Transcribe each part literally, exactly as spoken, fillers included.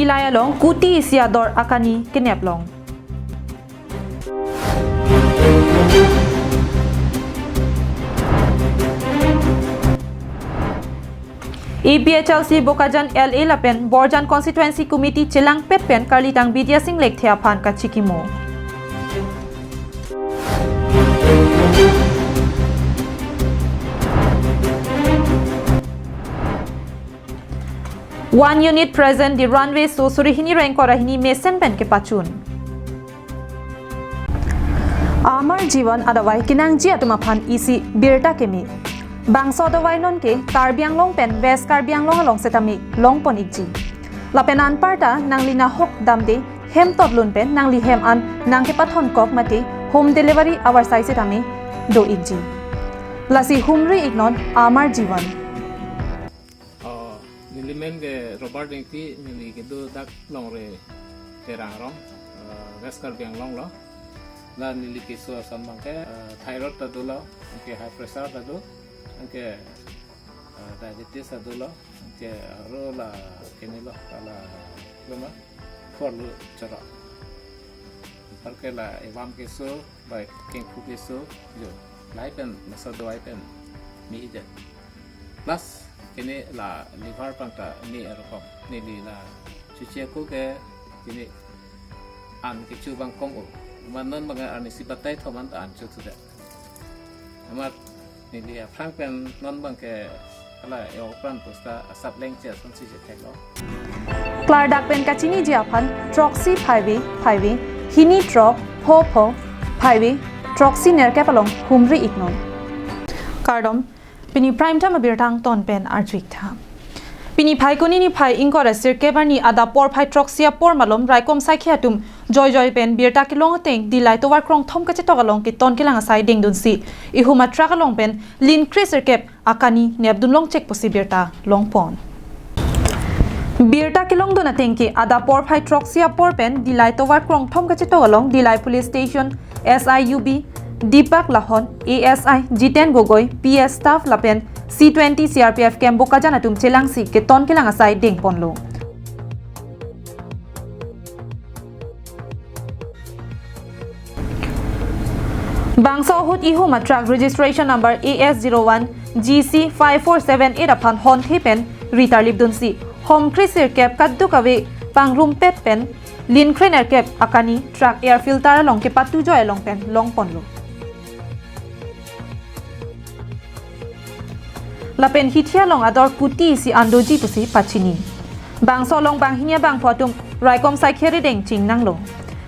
Lai along kuti isi ador akani kenep long. A P H L C Bokajan L A lapen Borjan Constituency Committee chelangpet pen karlitang Bidya Sing Lekthe aphan kachikimo. One unit present the runway so suri hini ra ingkoi ra hini mesen pen kepachun. Amar Jivan adavai kenangji atum aphan isi birta keme. Bangso adavai nonke Karbi Anglong pen West Karbi Anglong along setame longpon ikji. Lapen anparta nangli nahok damde hem totlun pen nangli hem an nangkepathon kok mate home delivery avarsai setame do ikji. Lasi humri iknon Amar Jivan. Oh, neli men ke Robert Engti, neli kedo dak Longri Terang rong, eh, West Karbi Anglong lo. La neli keso ason abangke, eh, thyroid ta dolo, anke high pressure ta do, anke, eh, diabetes ta dolo, anke aro la kene lo, la, la ma, kor lo choro. Anparke la evam keso, bai kengku keso, jo, lahai pen, masa dawai pen, mi ijat. Plus, kene la liver pangta mi arokom, neli la chuche ko ke, kene an kechu abang kom o. Amat non abang arnisi batai thom an ta an chu thudet. Amat neli aphrang pen non abangke hala e-okran pusta asap lengche asonsi je theklo. Klardak pen kachiniji aphan throksi phaivi phaivi, hini throk pho pho phaivi, throksi nerkep along humri iknon. Kardom, pini Prime Time abirta angton pen arju iktha. Pini Phaikuni niphai ingkoi ra sirkep arni adap porphai throksi apor malom raikom saikhi atum joijoi pen birta kelong ateng Dillai tovar krongthom kachetok along keton kelang asai dengdunsi ihum atruck along pen linkre sirkep akani nepdun longchek pusi birta longpon. Birta kelongdun ateng ke adap porphai throksi apor pen Dillai tovar krongthom kachetok along Dillai Police Station S I U B Deepak Lahon, A S I Jiten Gogoi, P S staff lapen C twenty C R P F camp Bokajan atum chelangsi keton kelang asai dengponlo. Bangso ahut ihum atruck registration number A S zero one G C five four seven eight aphan honthe pen ritarlipdunsi homkre sirkep kadokave pangrumpet pen linkre nerkep akani truck air filter along kepatujoi along pen longponlo. Lapen hithi along ador kuti isi an doji pusi pachini. Bangso along banghini abangphu atum raikom saikhi arideng chingnanglo.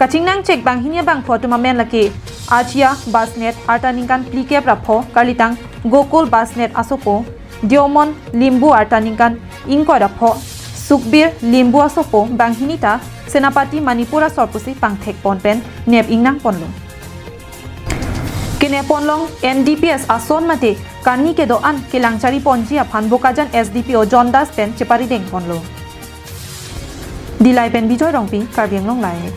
Kachingnangchek banghini abangphu atum amen lake Achia Basnet arta ningkan phlikep ra pho, karlitang Gokul Basnet asopo, Diomon Limbu arta ningkan ingkoi ra pho, Sukbir Limbu asopo banghini ta Senapati Manipur asor pusi pangthekpon pen nep ingnangponlo. Kenepon along N D P S ason mate kani kedo-an kelang chariponji aphan Bokajan S D P O John Das pen cheparidengponlo. Dillai pen Bijoy Rongpi, Karbi Anglong Live.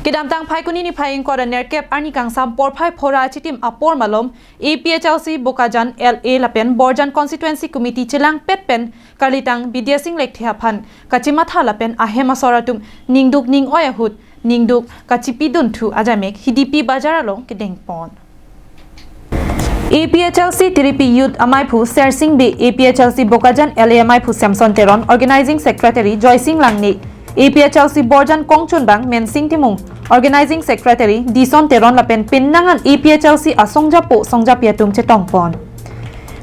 Kedamtang Phaikuni niphai ingkoi ra nerkep arni kangsam porphai phora achitim apor malom A P H L C Bokajan L A lapen Borjan Constituency Committee chelangpet pen karlitang Bidya Sing Lekthe aphan kachimatha lapen ahem asor atum ningduk ning-oi ahut ningduk kachipidunthu ajamek Hidipi Bazar along kedengpon. A P H L C Tiripi Youth amaiphu Sersing Bey, A P H L C Bokajan L A amaiphu Samson Teron, Organizing Secretary Joysing Langne, A P H L C Borjan kongchunbang Mensing Timung, Organizing Secretary Dison Teron lapen pinnangan A P H L C asongjapo songjapi atum chetongpon.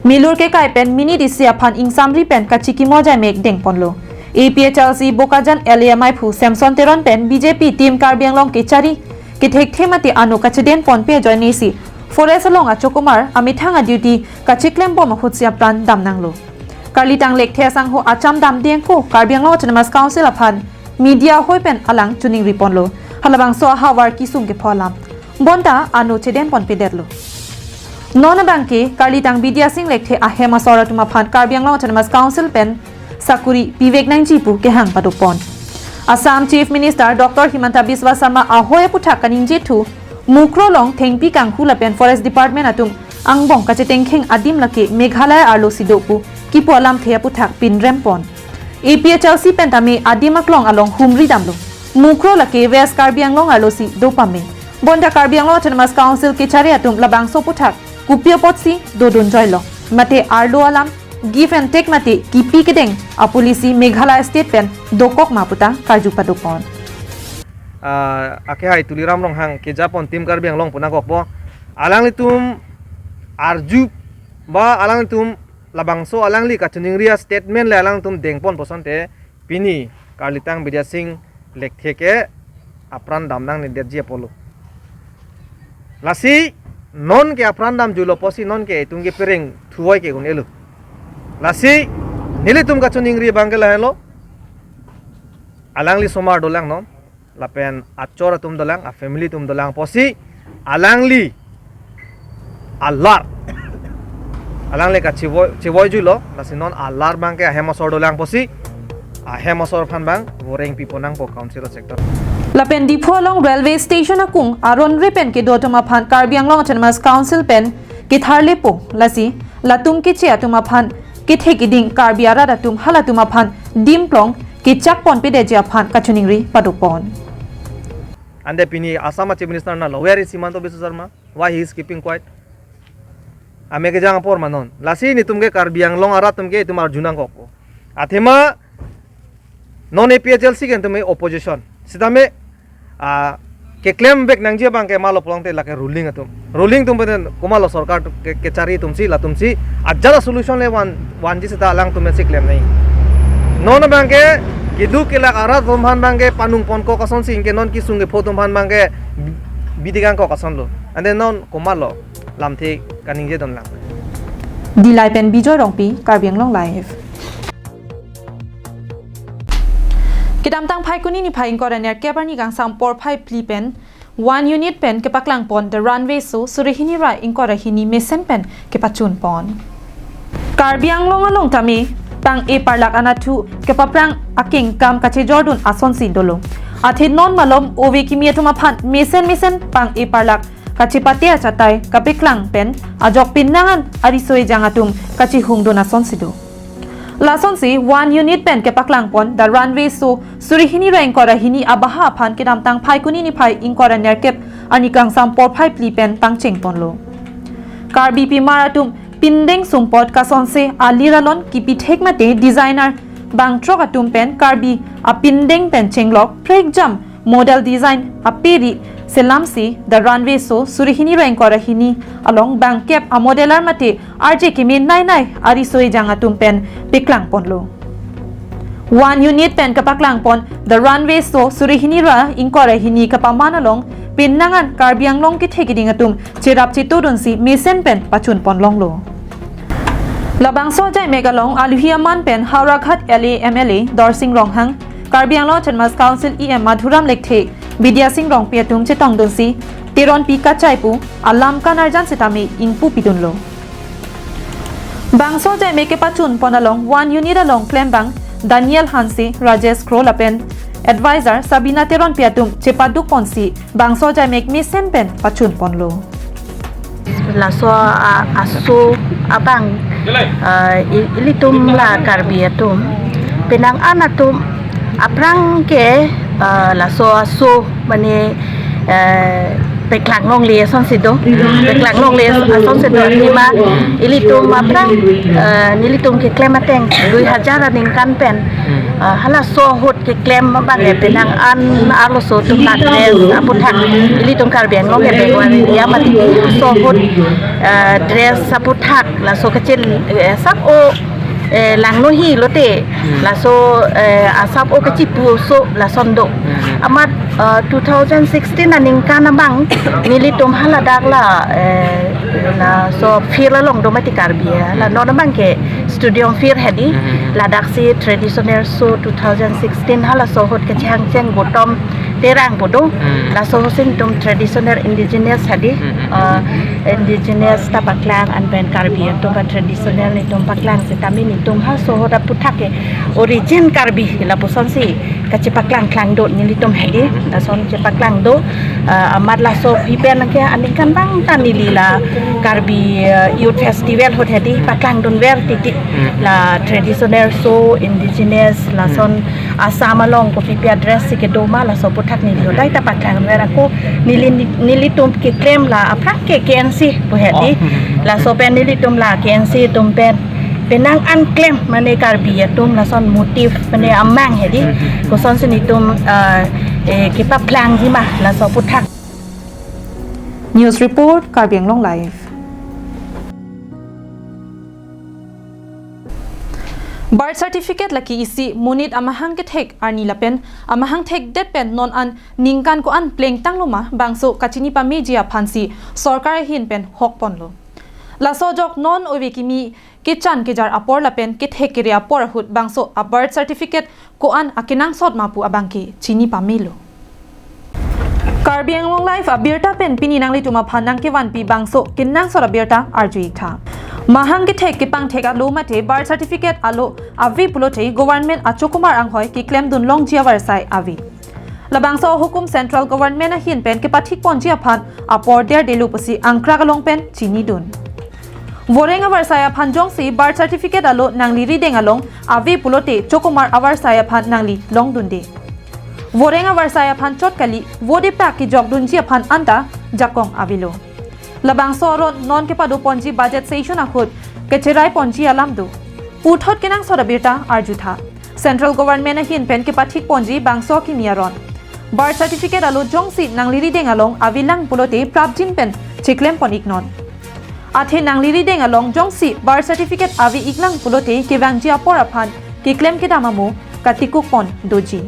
Milur kekai pen minute isi aphan ingsamri pen kachikimo ajamek dengponlo. A P H L C Bokajan L A amaiphu Samson Teron pen B J P Team Karbi Anglong kechari kethekthe mate ano kachedenponpe ajoinesi Forest along achokomar amethang aduty kachiklembom ahutsi apran damnanglo. Karlitang Lekthe asangho acham damdengko Karbi Anglong Autonomous Council aphan media ahoi pen alang choningriponlo. Halabangso ahavar kesung kepho alam bonta ano chedenponpedetlo. Non abangke karlitang Bidya Sing Lekthe ahem asor atum aphan Karbi Anglong Autonomous Council pen sakuri pivek nangji pu kehang padopon. Assam Chief Minister Doctor Himanta Biswa Sarma ahoi aputhak kaningjethu Mukroh along thengpi kanghu lapen Forest Department atum angbong kachetengkheng adim lake Meghalaya arlosi do pu kipu alamthe aputhak pinrempon. A P H L C pen tame adim aklong along humri damlo. Mukro lake West Karbi Anglong arlosi do pame. Bonta Karbi Anglong Autonomous Council kechari atum labangso aputhak kopi apotsi dodun joilo. Mate arlo alam give and take mate kipi kedeng apolicy Meghalaya State pen dokok ma puta karju padopon. Ah, akehai Tuliram Ronghang kejapon Team Karbi Anglong pu nangkokpo. Alanglitum arju ba alanglitum labangso alangli kachiningri a-statement le alanglitum dengpon pusonte pini Karlitang Bidya Sing Lekthe ke apran dam nangnedetji apotlo. Lasi nonke apran damjuilo pusi nonke itum ke pereng thuoi ke un-elo. Lasi nelitum kachiningri abangke lahenlo. Alangli osomar dolang non. Lapen achor atum dolang, a-family atum dolang pusi alangli alar. Alangli kachevoi, chevoijuilo, lasi non alar abangke ahem asor dolang pusi, ahem asor aphan abang voreng pipon nangpo council sector. Lapen Diphu along railway station akung aron re pen kedo atum aphan Karbi Anglong Autonomous Council pen ketharlepo, lasi latum keche atum aphan kethe keding Karbi arat atum halatum aphan dimplong kechakpon pedetji aphan kachiningri padopon. Ante pini Assam a-Chief Minister nanglo, where is Himanta Biswa Sarma? Why he is keeping quiet? Ame kejang apor ma non. Lasi netum ke Karbi Anglong arat atum ke itum arju nangkokpo. Athema non A P H L C ke netum ke opposition. Sitame, ah, keklem vek nangji abangke malo pulote lake ruling atum. Ruling atum pen komatlo sorkar ke, kechari atumsi latumsi ajat a-solution le van, vanji seta alangtum si klem nangji. Non abangke keduk kelak arat atum aphan abangke panung ponkok asonsi anke non kesung kepho atum aphan abangke bidi kangkok asonlo. Ante non komatlo lamthe kaningje donlang. Dillai pen Bijoy Rongpi, Karbi Anglong Live. Kedamtang Phaikuni niphai ingkoi ra nerkep arni kangsam porphai phli pen One Unit pen kepaklangpon The Runway Show suri hini ra ingkoi ra hini mesen pen kepachunpon. Karbi Anglong along tame pang-e parlak anatthu kepaphrang akengkam kachejordun asonsi dolo. Athe non malom ove kimi atum aphan mesen mesen pang-e parlak kachepate achatai kapeklang pen ajok pinnangan ariso ejang atum kachihungdun asonsi do. Lasonsi One Unit pen kepaklangpon The Runway Show suri hini ra ingkoi ra hini abaha aphan kedamtang Phaikuni niphai ingkoi ra nerkep arni kangsam porphai phli pen pangchengponlo. Karbi pimar atum pindeng sumpot kasonse alir alon kipithek mate designer bangthrok atum pen Karbi apindeng pen chenglok prekjam model design aperi selamsi The Runway Show suri hini ra ingkoi ra hini along bangkep amodeler mate arje keme nai nai ariso ejang atum pen peklangponlo. One Unit pen kepaklangpon The Runway Show suri hini ra ingkoi ra hini kepaman along pinnangan Karbi Anglong kethe keding atum cherap chetodunsi mesen pen pachunpon longlo. Labangso ajaimek along aluhi aman pen Howraghat L A M L A Dorsing Ronghang, Karbi Anglong Autonomous Council E M Madhuram Lekthe, Bidya Sing Rongpi atum chetongdunsi Teronpi kachai pu alam kanarjan sitame ingpu pidunlo. Bangso ajaimek kepachunpon along One Unit along klembang Daniel Hanse, Rajesh Kro lapen advisor Sabina Teronpi atum chepadukponsi bangso ajaimek mesen pen pachunponlo. Laso a, aso abang, ah, i-, ilitum la Karbi atum penang an atum aphrang ke, ah, laso aso mane, eh, peklang longle asonsi do, peklang longle asonsi do. Athema ilitum aphrang, eh, nelitum keklem ateng dui hajar aningkan pen, eh, halaso ahut keklem abang ke penang an arloso atum la dress aputhak, ilitum Karbi Anglong ke backward area mati, laso ahut, eh, dress aputhak laso kachil, eh, sap o, eh, langno hi lote, laso, eh, asap o kachipu so lason do. Amat, eh, two thousand sixteen aningkan abang nelitum haladak la, eh, laso field along do mati Karbi, eh, la non abang ke stadium field hedi, ladaksi traditional show two thousand sixteen halaso ahut kachihangcheng Gotom Terang pu do. Laso ahutsi netum traditional indigenous hedi, eh, indigenous ta paklang anpen Karbi atum pa traditional netum paklang sitame netum halaso ahut aputhak ke origin Karbi lapusonsi Kachepaklang klang do nelitum hedi, lason chepaklang do, ah, amat laso aphi pen ke aningkanvang ta neli la Karbi, ah, Youth Festival ahut hedi paklangdunver titi, la traditional show, indigenous, lason Assam along kopi pi a-dress si kedo ma laso aputhak neli hodai ta paklangver ako neli, nelitum keklem la aphrang ke K N C pu hedi. Laso pen nelitum la K N C atum pen penang an klem mane Karbi atum lason motif mane amang hedi. Kosonsi nelitum, ah, eh, kepaplangji ma laso aputhak. News report, Karbi Anglong Live. Birth certificate lake isi monit amahang kethek arni lapen amahang thekdet pen non an ningkan ko-an plengtanglo ma bangso kachini pameji aphansi sorkar ahin pen hokponlo. Laso ajok non ove kimi kechan kejar apor lapen kethek kere apor ahut bangso a-birth certificate ko-an akenangsot ma pu abangke chini pamelo. Karbi Anglong Live abirta pen pini nanglitum aphan nangkevanpi bangso kenangsot abirta arju-ik tha. Mahang kethek kepangthek alo mate birth certificate alo ave pulote government achokomar anghoi keklemdun longji avarsai ave. Labangso ahukum central government ahin pen kepathikponji aphan apor derdelo pusi angkrak along pen chinidun. Voreng avarsai aphan jongsi birth certificate alo nangli rideng along ave pulote chokomar avarsai aphan nangli longdunde. Voreng avarsai aphan chot kali, vote pak kejokdunji aphan anta jakong avelo. Labangso aron non kepadoponji budget session ahut kecheraiponji alam do. Puthot kenangsot abirta arju tha. Central government ahin pen kepathikponji bangso kimi aron. Birth certificate alo jongsi nangli rideng along avelang pulote prapjin pen cheklempon-iknon. Athe nangli rideng along jongsi birth certificate ave-iklang pulote kevangji apor aphan keklem kedam amo katikukpon doji.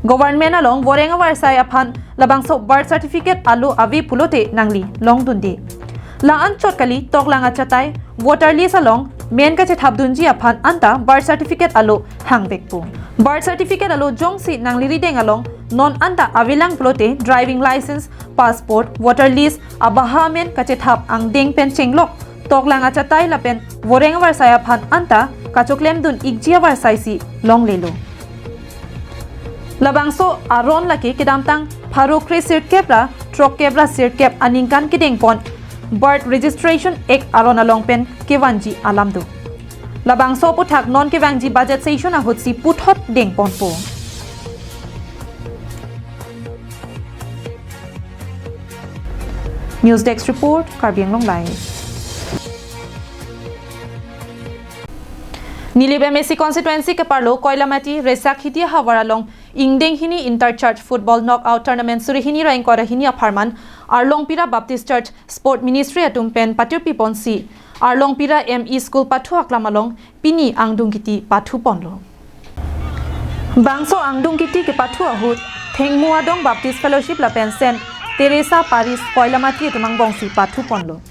Government along voreng avarsai aphan labangso birth certificate alo ave pulote nangli longdunde. La-an chot kali toklang achatai voter list along men kachethapdunji aphan anta birth certificate alo hangvekpo. Birth certificate alo jongsi nangli rideng along non anta avelang pulote driving license, passport, voter list, abaha amen kachethap angdeng pen chenglok toklang achatai lapen voreng avarsai aphan anta kachoklemdun-ikji avarsai si longlelo. Labangso aron lake kedamtang pharo kre sirkep ra throk kep ra sirkep aningkan kedengpon Birth Registration Act aron along pen kevanji alam do. Labangso aputhak non kevangji budget session ahutsi puthot dengponpo. News Desk Report, Karbi Anglong Live. Nilip M A C constituency keparlo Koilamati Resak Hidi havar along ingdeng hini inter church football knockout tournament suri hini ra ingkoi ra hini apharman Arlongpira Baptist Church Sport Ministry atum pen patirpiponsi Arlongpira M E School pathu aklam along pini angdung kiti pathuponlo. Bangso angdung kiti kepathu ahut Thengmu Adong Baptist Fellowship lapen Saint Teresa Parish Koilamati atum angbongsi pathuponlo.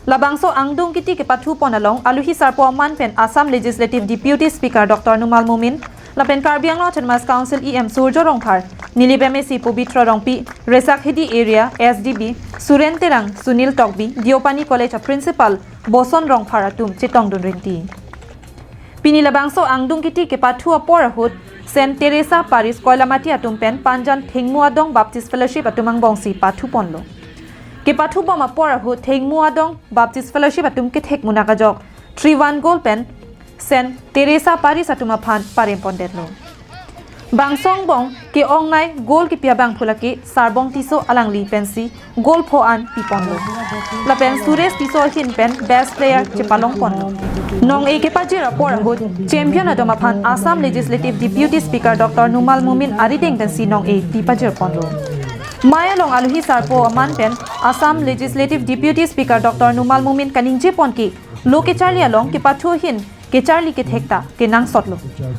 Labangso angdung kiti kepathupon along aluhi sarpo aman pen Assam Legislative Deputy Speaker Doctor Numal Momin lapen Karbi Anglong Autonomous Council E M Surjo Rongphar, Nilip M A C Pobitro Rongpi, Resak Hidi Area S D B Suren Terang, Sunil Tokbi, Deopani College a Principal Boson Rongphar atum chetongdun rinti. Pini labangso angdung kiti kepathu apor ahut Saint Teresa Parish Koilamati atum pen Panjan Thengmu Adong Baptist Fellowship atum angbongsi pathuponlo. Kepathubom apor ahut Thengmu Adong Baptist Fellowship atum kethek munak ajok three one goal pen Saint Teresa Parish atum aphan parempondetlo. Bangso angbong ke-ongnei goal kepi abangphu lake Sarbong Tisso alangli pensi goal pho an piponlo. Lapen Suresh Tisso ahin pen best player chepalongponlo. Nong-e kepajir apor ahut champion atum aphan Assam Legislative Deputy Speaker Doctor Numal Momin arideng pensi nong-e pipajirponlo. Mei along aluhi sarpo aman pen Assam Legislative Deputy Speaker Doctor Numal Momin kaningjepon ke lo kecharli along kepathu ahin kecharli kethek ta kenangsotlo.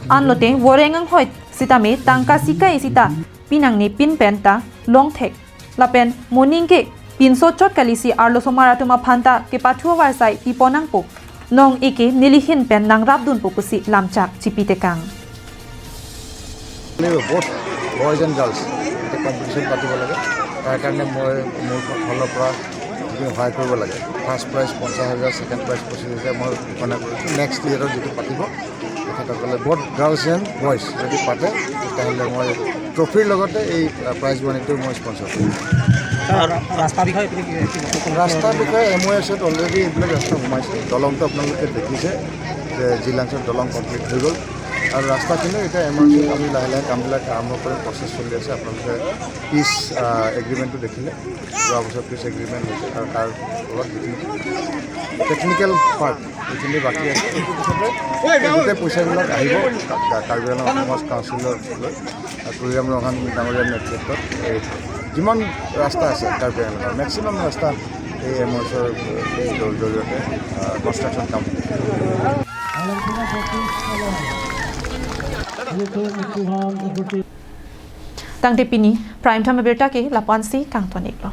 Anlote voreng anghoi sitame tangka sika isi ta pinangne pin pen ta longthek. Lapen moning ke pinso chot kalisi arlosomar atum aphan ta kepathu avarsai pipon nangpo. Nong-e ke nelihin pen nangrapdunpo pusi lamchak chipitekang. আমি বহুত boys and girls এটা কম্পিটিশ্যন পাতিব লাগে। তাৰ কাৰণে মই মোৰ ফালৰ পৰা যিখিনি সহায় কৰিব লাগে, ফাৰ্ষ্ট প্ৰাইজ পঞ্চাছ হাজাৰ, ছেকেণ্ড প্ৰাইজ পঁচিছ হাজাৰ মই ঘোষণা কৰিছোঁ। নেক্সট ইয়েৰত যিটো পাতিব, তেখেত সকলে, both girls and boys যদি পাতে, তেতিয়াহ'লে মই ট্ৰফিৰ লগতে এই, আহ, প্ৰাইজ মানিটো মই স্পন্সৰ কৰিম। ছাৰ, ৰাস্তা বিষয়ে আপুনি কি, কি, কি ক'ব? ৰাস্তা বিষয়ে এম অ' এছত অলৰেডি এইবিলাক ৰাস্তা সোমাইছে। দলংটো আপোনালোকে দেখিছে যে জিলাংছত দলং কমপ্লিট হৈ গ'ল আৰু ৰাস্তাখিনিও এতিয়া এম আৰ চিত আমি লাহে লাহে কামবিলাক আৰম্ভ কৰিম, প্ৰচেছ চলি আছে। আপোনালোকে পিচ, আহ, এগ্ৰিমেণ্টটো দেখিলে, যোৱা বছৰ পিচ এগ্ৰিমেণ্ট হৈছে আৰু তাৰ ফলত যিখিনি টেকনিকেল পাৰ্ট যিখিনি বাকী আছে, সেইটো পিছতে গোটেই পইচাবিলাক আহিব কা-, কাৰ্বি আংলং অট'নমাছ কাউন্সিললৈ, আৰু তুলিৰাম ৰংহাং ডাঙৰীয়াৰ নেতৃত্বত এই যিমান ৰাস্তা আছে কাৰ্বি আংলঙৰ মেক্সিমাম ৰাস্তা এই এম অ' এছৰ জৰিয়তে, আহ, কনষ্ট্ৰাকশ্যন কাম। Tangte pini Prime Time abirta ke lapu-ansi kangton-iklo.